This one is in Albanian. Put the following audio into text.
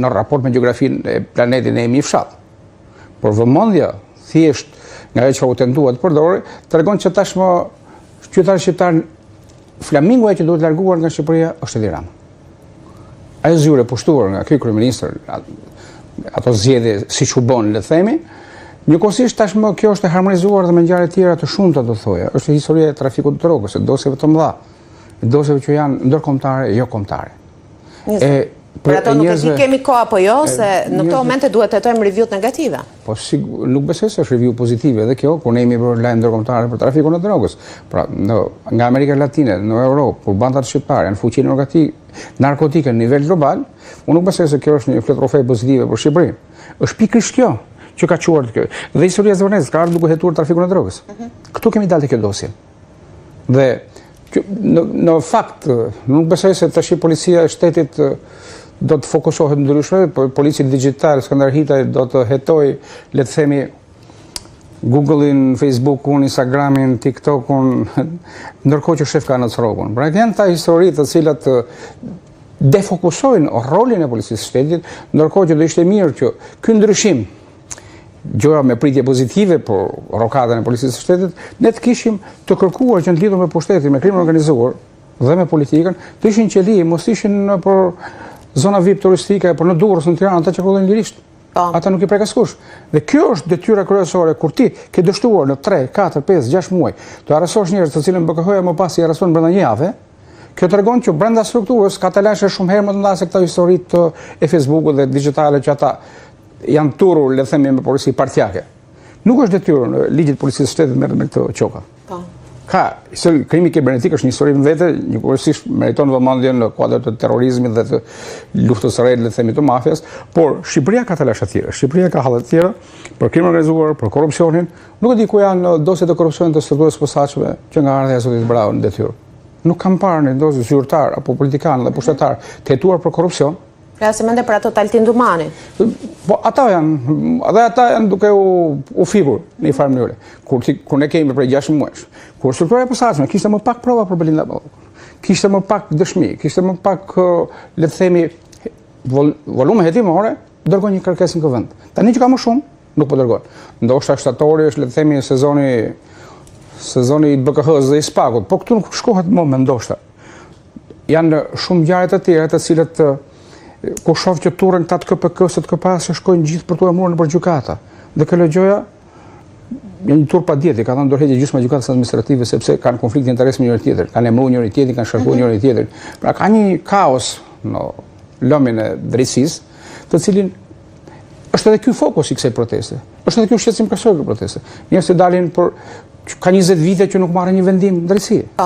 Në raport me gjeografinë e planetit ne jemi fshat. Por vëmendja thjesht nga ajo që u tentua të përdorë, tregon që tashmë qytetarët shqiptarë flamingoja që duhet larguar nga Shqipëria është Edi Rama. Ajo zyrë e pushtuar nga ky kryeministër, ato zgjedhje siç u bën, le të themi, njëkohësisht tashmë kjo është e harmonizuar dhe me ngjarje të tjera të shumta do thoja. Është historia e trafikut të drogës, e dosjeve të mëdha, e dosjeve që janë ndërkombëtare e jo kombëtare. E për ato nuk e di kemi kohë apo jo, se në këto momente duhet të hetojmë review negative. Po si, nuk besoj se është review pozitive edhe kjo, kur ne jemi bërë lajm ndërkombëtare për trafikun e drogës. Pra, në, nga Amerika Latine, në Europë, kur bandat shqiptare janë fuqi narkotike në nivel global, unë nuk besoj se kjo është një fletrofe pozitive për Shqipërinë. Është pikërisht kjo që ka çuar te kjo. Dhe historia e Zvërnecit ka ardhur duke hetuar trafikun e drogës. Mhm. Këtu kemi dalë te kjo dosje. Dhe në, në fakt, nuk besoj se tash policia e shtetit do të fokusohet ndryshe, po polici digital Skënder Hitaj do të hetojë, le të themi, Google-in, Facebook-un, Instagram-in, TikTok-un, ndërkohë që shef ka në Rrokun. Pra janë këto histori të cilat defokusojnë rolin e policisë së shtetit, ndërkohë që do ishte mirë që ky ndryshim gjoja me pritje pozitive për rokadën e policisë së shtetit, ne të kishim të kërkuar që në lidhur me pushtetin, me krimin e organizuar dhe me politikën, të ishin qeli, mos ishin nëpër zona VIP turistike, por në Durrës, në Tiranë, ata qarkullojnë lirisht. Po. Ata nuk i prek askush. Dhe kjo është detyra kryesore kur ti ke dështuar në 3, 4, 5, 6 muaj të arrestosh njerëz të cilën BKH-ja më pas i arreston brenda një jave, kjo tregon që brenda strukturës ka telashe shumë herë më të mëdha se këto historitë e Facebookut dhe digjitale që ata janë turrur, le të themi, me porosi partiake. Nuk është detyrë në ligjet e policisë së shtetit merret me këto qoka. Po. Ka, histori, krimi kibernetik është një histori më vete, njëkohësisht meriton vëmendjen në kuadër të terrorizmit dhe të luftës së re, le të themi, të mafias, por Shqipëria ka telashe të tjera, Shqipëria ka halle të tjera për krimin e organizuar, për korrupsionin. Nuk e di ku janë dosjet e korrupsionit të strukturës së posaçme që nga ardhja e zotit Braho në detyrë. Nuk kam parë një dosje zyrtar apo politikan dhe pushtetar të hetuar për korrupsion, Flasim ende për ato të Altin Dumanit. Po ata janë, edhe ata janë duke u, u fikur në një farë mënyre. Kur, ti, kur ne kemi prej 6 muajsh, kur struktura e posaçme kishte më pak prova për Belinda Ballukun, kishte më pak dëshmi, kishte më pak, le të themi, vol, volume hetimore, dërgon një kërkesë në kuvend. Tani që ka më shumë, nuk po dërgon. Ndoshta shtatori është, le të themi, sezoni sezoni i BKH-së dhe i SPAK-ut, po këtu nuk shkohet më me ndoshta. Janë shumë ngjarje të tjera të cilat ku shoh që turren këta të KPK-së të KPA-së shkojnë gjithë për t'u emëruar nëpër gjykata. Dhe KLGJ-ja një një turp pa dijeti, ka dhënë dorëheqje gjysma gjykatës administrative sepse kanë konflikt interesi me njëri tjetrin, kanë emëruar njëri tjetrin, kanë shkarkuar mhm. njëri tjetrin. Pra ka një kaos në lëmin e drejtësisë, të cilin është edhe ky fokus i kësaj proteste. Është edhe ky shqetësim kryesor i protestës. Njerëz që dalin për ka 20 vite që nuk marrin një vendim drejtësie. Po.